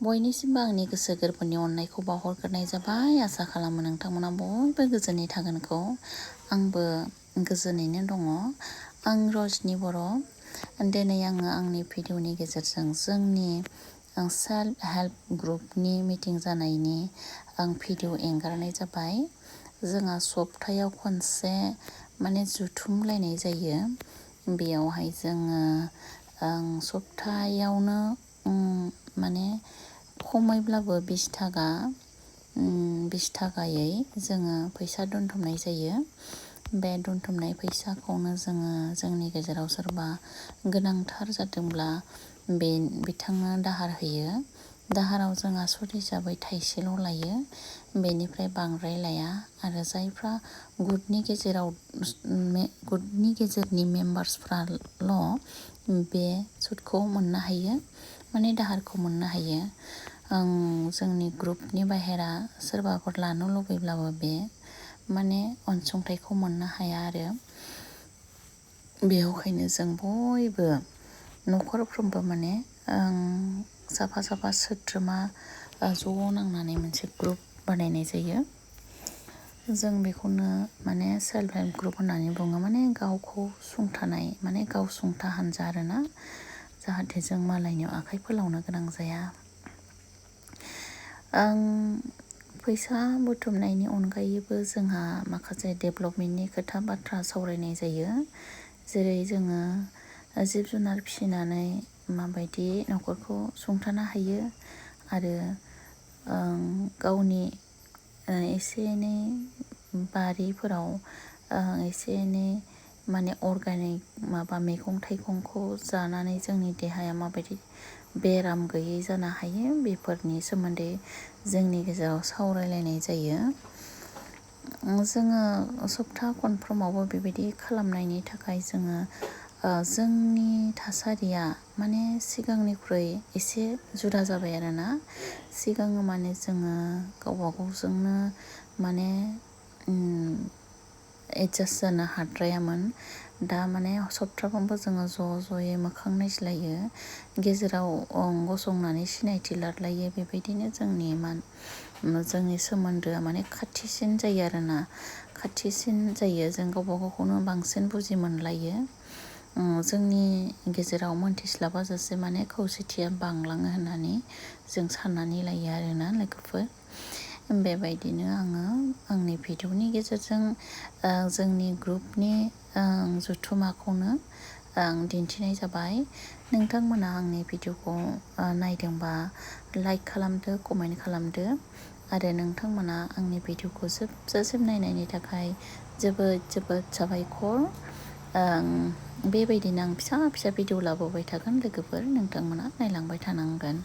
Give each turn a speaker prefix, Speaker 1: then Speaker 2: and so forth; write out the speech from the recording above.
Speaker 1: बयनिसिमबो आंनि गोसो गोरबोनि अननायखौ बावहरग्रोनाय जाबाय। आसा खालामो नोंथांमोना बयबो गोजोनै थागोनखौ। आंबो गोजोनैनो दङ। आं रजनि बर'। दिनै आङो आंनि भिडिअनि गेजेरजों जोंनि सेल्फ हेल्प ग्रुपनि मिटिं जानायनि आं भिडिअ एंगारनाय जाबाय। जोंहा सप्तायाव खनसे जुथुमलायनाय जायो। बेयावहाय जोङो सप्तायावनो खमैब्लाबो 20 थाखायै जोङो फैसा दोनथुमनाय जायो। बे दोनथुमनाय फैसाखौनो जोङो जोंनि गेजेराव सोरबा गोनांथार जादोंब्ला बिथांनो दाहार होयो। दाहाराव जोंहा सुद हिसाबै थाइसेल' लायो। बेनिफ्राय बांद्राय लाया आरो जायफ्रा ग्रुपनि गेजेरनि मेम्बार्सफ्राल' बे सुदखौ मोननो हायो, दाहारखौ मोननो हायो। जोंनि ग्रुपनि बाहेरा सोरबाफोर लानो लुबैब्लाबो बे अनसुंथाइखौ मोननो हाया आरो। बेवहायनो जों बयबो न'खरफ्रोमबो साफा सोद्रोमा ज' नांनानै मोनसे ग्रुप बानायनाय जायो। जों बेखौनो सेल्फ हेल्प ग्रुप होननानै बुङो। गावखौ सुंथानाय गाव सुंथा हानजा आरोना। जाहाथे जों मालायनियाव आखाइ फोलावनो गोनां जाया। फैसा बुथुमनायनि अनगायैबो जोंहा माखासे डेभेलपमेन्टनि खोथा बाथ्रा सावरायनाय जायो। जेरै जोङो जिब जुनार फिसिनानै माबायदि न'खरखौ सुंथानो हायो आरो गावनि एसे एनै बारिफोराव एसे एनै अर्गानिक मैगं थाइगंखौ जानानै जोंनि देहाया माबायदि बेराम गैयै जानो हायो, बेफोरनि सोमोन्दै जोंनि गेजेराव सावरायलायनाय जायो। जोङो सप्ता खनफ्रोमावबो बेबायदि खालामनायनि थाखाय जोङो जोंनि थासारिया सिगांनिख्रुइ एसे जुदा जाबाय आरोना। सिगाङो जोङो गावबा गावजोंनो एडजास्ट जानो हाद्रायामोन। दा सप्ताफ्रोमबो जोङो ज'यै मोखां नायज्लायो, गेजेराव गसंनानै सिनायथि लालायो। बेबायदिनो जोंनि सोमोन्दोआ खाथिसिन जायो आरोना। खाथिसिन जायो, जों गावबा गावखौनो बांसिन बुजि मोनलायो। जोंनि गेजेराव मोनथिस्लाबाजासे खौसेथिया बांलाङो होननानै जों साननानै लायो आरोना लोगोफोर। बेबायदिनो आङो आंनि भिडिअनि गेजेरजों जोंनि ग्रुपनि जथुम्माखौनो आं दिन्थिनाय जाबाय। नोंथांमोना आंनि भिडिअखौ नायदोंबा लाइक खालामदो, कमेन्ट खालामदो आरो नोंथांमोना आंनि भिडिअखौ जोबजासिम नायनायनि थाखाय जोबोद साबायखर। बेबायदिनो आं फिसा भिडिअ लाबोबाय थागोन लोगोफोर, नोंथांमोना नायलांबाय थानांगोन।